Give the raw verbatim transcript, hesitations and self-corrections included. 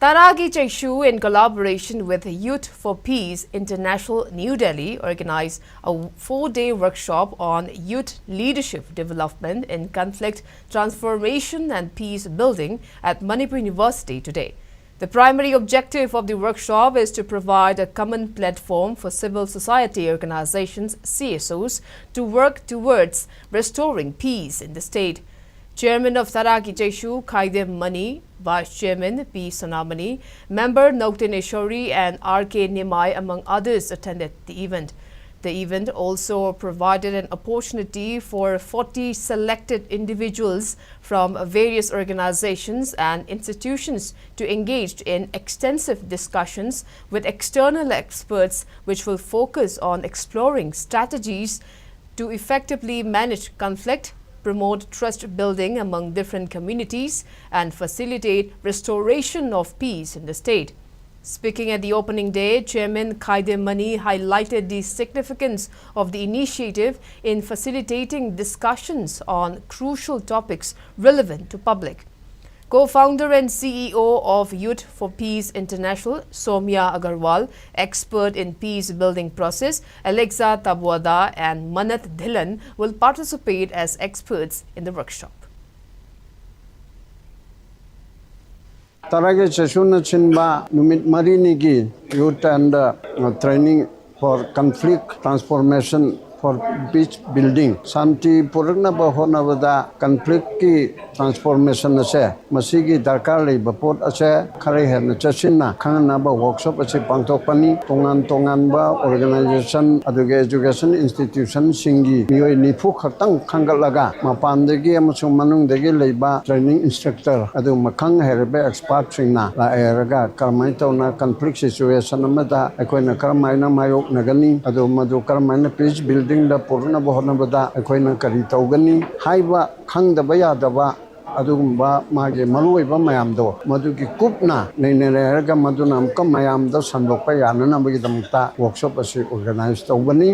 Taragi Cheshu, in collaboration with Youth for Peace International, New Delhi, organized a four-day workshop on youth leadership development in conflict transformation and peace building at Manipur University today. The primary objective of the workshop is to provide a common platform for civil society organizations, C S Os, to work towards restoring peace in the state. Chairman of Taragi Cheshu, Khaidem Mani, Vice Chairman P Sonamani, Member Nokten Ishori, and R K Nimai, among others, attended the event. The event also provided an opportunity for forty selected individuals from various organizations and institutions to engage in extensive discussions with external experts, which will focus on exploring strategies to effectively manage conflict, promote trust building among different communities, and facilitate restoration of peace in the state. Speaking at the opening day, Chairman Khaidem Mani highlighted the significance of the initiative in facilitating discussions on crucial topics relevant to public. Co-founder and C E O of Youth for Peace International, Somya Agarwal, expert in peace building process, Alexa Tabuada, and Manat Dhillon will participate as experts in the workshop. ꯇꯔꯥꯒꯤ ꯆꯦꯁꯨꯅ ꯁꯤꯟꯕ ꯅꯨꯃꯤꯠ ꯃꯔꯤꯅꯤꯒꯤ Youth and, uh, Training for Conflict Transformation for Peace Building, ꯁꯥꯟꯇꯤ ꯄꯨꯔꯛꯅꯕ ꯍꯣꯠꯅꯕꯗ conflictꯀꯤ transformation ꯑꯁꯦ, ꯃꯁꯤꯒꯤ ꯗꯔꯀꯥꯔ ꯂꯩꯕ ꯄꯣꯠ ꯑꯁꯦ ꯈꯔ ꯍꯦꯟꯅ ꯆꯦꯠꯁꯤꯟꯅ ꯈꯪꯍꯟꯅꯕ workshop ꯑꯁꯤ ꯄꯥꯡꯊꯣꯛꯄꯅꯤ꯫ ꯇꯣꯉꯥꯟ ꯇꯣꯉꯥꯟꯕ organization ꯑꯗꯨꯒ education institutionꯁꯤꯡꯒꯤ ꯃꯤꯑꯣꯏ ꯅꯤꯐꯨ ꯈꯛꯇꯪ ꯈꯟꯒꯠꯂꯒ, ꯃꯄꯥꯟꯗꯒꯤ ꯑꯃꯁꯨꯡ ꯃꯅꯨꯡꯗꯒꯤ ꯂꯩꯕ training instructor ꯑꯗꯨꯒꯨꯝꯕ ꯈꯪ ꯍꯩꯔꯕ expertꯁꯤꯡꯅ ꯂꯥꯛꯑꯦ ꯍꯥꯏꯔꯒ ꯀꯔꯝꯍꯥꯏꯅ ꯇꯧꯅ conflict situation ꯑꯃꯗ ꯑꯩꯈꯣꯏꯅ ꯀꯔꯝꯍꯥꯏꯅ ꯃꯥꯌꯣꯛꯅꯒꯅꯤ, ꯑꯗꯨ ꯃꯗꯨ ꯀꯔꯝꯍꯥꯏꯅ peace buildingꯗ ꯄꯨꯔꯛꯅꯕ ꯍꯣꯠꯅꯕꯗ ꯑꯩꯈꯣꯏꯅ ꯀꯔꯤ ꯇꯧꯒꯅꯤ ꯍꯥꯏꯕ ꯈꯪꯗꯕ ꯌꯥꯗꯕ ꯑꯗꯨꯒꯨꯝꯕ ꯃꯥꯒꯤ ꯃꯔꯨꯑꯣꯏꯕ ꯃꯌꯥꯝꯗꯣ ꯃꯗꯨꯒꯤ ꯀꯨꯞꯅ ꯅꯩꯅꯔꯦ ꯍꯥꯏꯔꯒ ꯃꯗꯨꯅ ꯑꯃꯨꯛꯀ ꯃꯌꯥꯝꯗ ꯁꯟꯗꯣꯛꯄ ꯌꯥꯅꯅꯕꯒꯤꯗꯃꯛꯇ workshop ꯑꯁꯤ organize ꯇꯧꯕꯅꯤ꯫